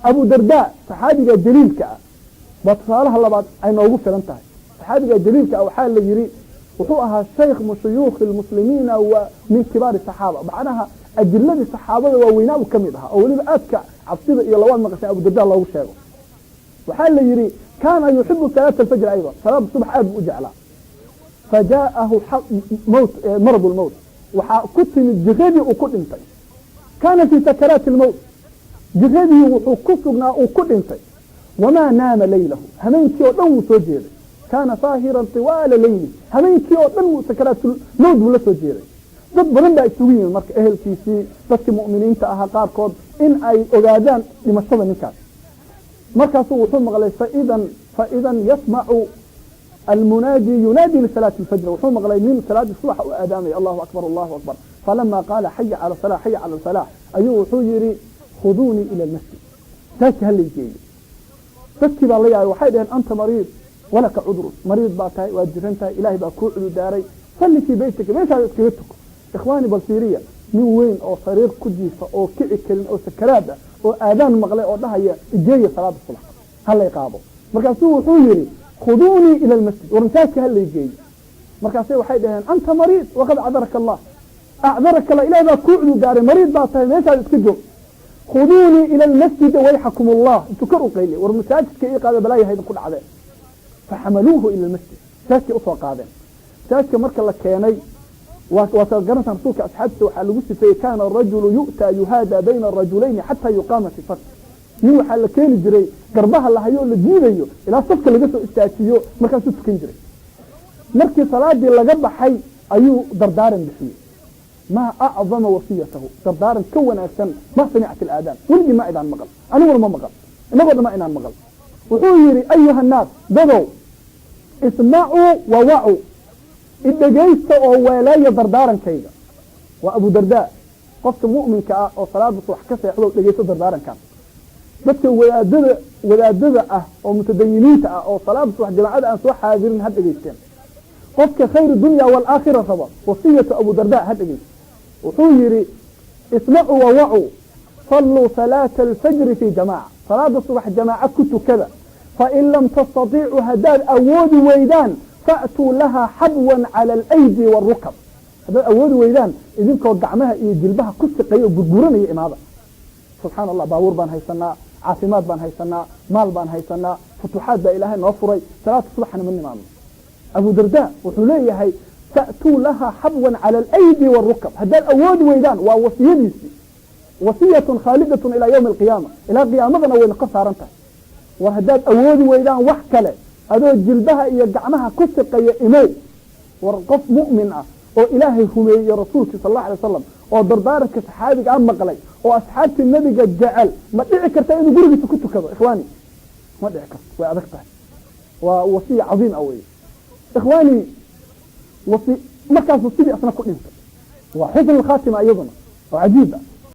Abu Darda, saxaabiga jaliilka ah, baa tusaalaha labaad ay noogu filan tahay. Saxaabiga jaliilka ah waxaa la yidhi wuxuu ahaa shaykh min shuyuukhi lmuslimiina wa min kibaari saxaaba, macnaha ajiladii saxaabada waaweynaa uu ka mid ahaa, oo weliba aadka cabsida iyo lawaad maqashay Abu Darda loogu sheego. Waxaa la yidhi kaana yuxibu salaata alfajr aydan, salaada subax aad buu u jeclaa. Fajaa'ahu mowt, marad lmowt waxaa ku timid, jiradii uu ku dhintay. Kaana fii sakaraati lmowt, jiradii wuxuu ku sugnaa uu ku dhintay. Wamaa naama laylahu, hameenkii oo dhan wuu soo jeeday. Kaana saahiran tiwaala leyli, hameenkii oo dhan wuu sakaraatulmowt buu la soo jeeday. Dad badan baa isugu yimid marka, ehelkiisii, dadkii mu'miniinta ahaa qaarkood, in ay ogaadaan dhimashada ninkaas. Markaasuu wuxuu maqlay faidan yasmacu almunaadi yunaadi lisalaati alfajr. Wuxuu maqlay nin salaadii subaxa u aadaamaya: "Allahu akbar, allahu akbar." Falama qaala "Xaya cala salah, xaya cala alfalax," ayuu wuxuu yihi: "Khuduunii ila almasjid, masaajidka ha laygeeyo." Dadkii baa la yaabay. Waxay dhaheen: "Anta mariid walaka cudrun, mariid baa tahay, waad jiran tahay, ilahay baa kuu cudurdaaray, salli fii beytika, meeshaada iskaga tuko." Ikhwaani, bal fiiriya, nin weyn oo sariir ku jiifa oo kici karin oo sakaraad ah oo aadaan maqlay oo dhahaya: "Igeeya salaada subax, halay qaado." Markaasuu wuxuu yihi: "Khuduunii ila almasjid, war masaajidka ha laygeeyo." Markaase waxay dhaheen: "Anta mariid waqad acdaraka allah, acdaraka allah, ilahay baa kuu cudurdaaray, mariid baa tahay, meeshaada iska joog." "Khuduunii ila almasjidi wayxakum allah," intuu kor u qayliy: "War masaajidka ii qaada, balaayaha idinku dhacdeen." Faxamaluuhu ila almasjid, masaajidkay usoo qaadeen. Masaajidka marka la keenay, waa garantaan, rasuulka asxaabtiisa waxaa lagu sifeeyey: kaana arajulu yu'taa yuhaada bayna arajulayni xataa yuqaama fi saf. Nin waxaa la keeni jiray garbaha la hayo oo la jiidayo ilaa safka laga soo istaajiyo, markaasuu tukan jiray. Markii salaadii laga baxay ayuu dardaaran bixiyey. Maa acdama wasiyatahu, dardaaran ka wanaagsan ma samicat alaadaan, weligii ma idaan maqal, aniguna ma maqal, inagoo dhan ma inaan maqal. Wuxuu yihi: "Ayuha annaas, dadow, ismacuu wawacuu, idhegaysta oo weeleeya dardaarankayga." Waa Abu Darda. Qofka mu'minka ah oo salaada subax ka seexdo, dhegaysto dardaarankan. Dadka wadaadada ah oo mutadayiniinta ah oo salaada subax jamaacada aan soo xaadirin, ha dhegaysteen. Qofka khayr dunya waalaakhira raba, wasiyatu Abu Darda ha dhegaysto. Wuxuu yihi: "Ismacuu wawacuu, salluu salaata alfajri fi jamaca, salaada subax jamaaca ku tukada. Fain lam tastatiicuu, haddaad awoodi weydaan, fa'tuu lahaa xabwan cala alaydi waalrukab. Haddaad awoodi weydaan, idinkoo gacmaha iyo jilbaha ku siqaya oo gurguranaya imaada." Subxaana Allah, baabuur baan haysanaa, caafimaad baan haysanaa, maal baan haysanaa, futuuxaad baa Ilaahay noo furay, salaada subaxna ma nimaadno. Abu Darda wuxuu leeyahay: "Fa'tuu lahaa xabwan cala alaydi waalrukab," haddaad awoodi weydaan. Waa wasiyadiisii, wasiyatun khaalidatun ilaa yawmi alqiyaama, ilaa qiyaamadana wayna ka saaran tahay. War haddaad awoodi weydaan wax kale, adoo jilbaha iyo gacmaha ku siqaya imow. War qof mu'min ah oo Ilaahay rumeeyey, rasuulkii sal alla alay wasalam, oo dardaaranka saxaabiga a maqlay, oo asxaabtii nebiga jecel, ma dhici karta inuu gurigiisa ku tukado? Ikhwaani, ma dhici karto, way adag tahay. Waa wasiya cadiim ah weye, ikhwaani. Wasi markaasuu sidii asna ku dhintay. Waa xusn alkhaatima iyaduna oo cajiib ah.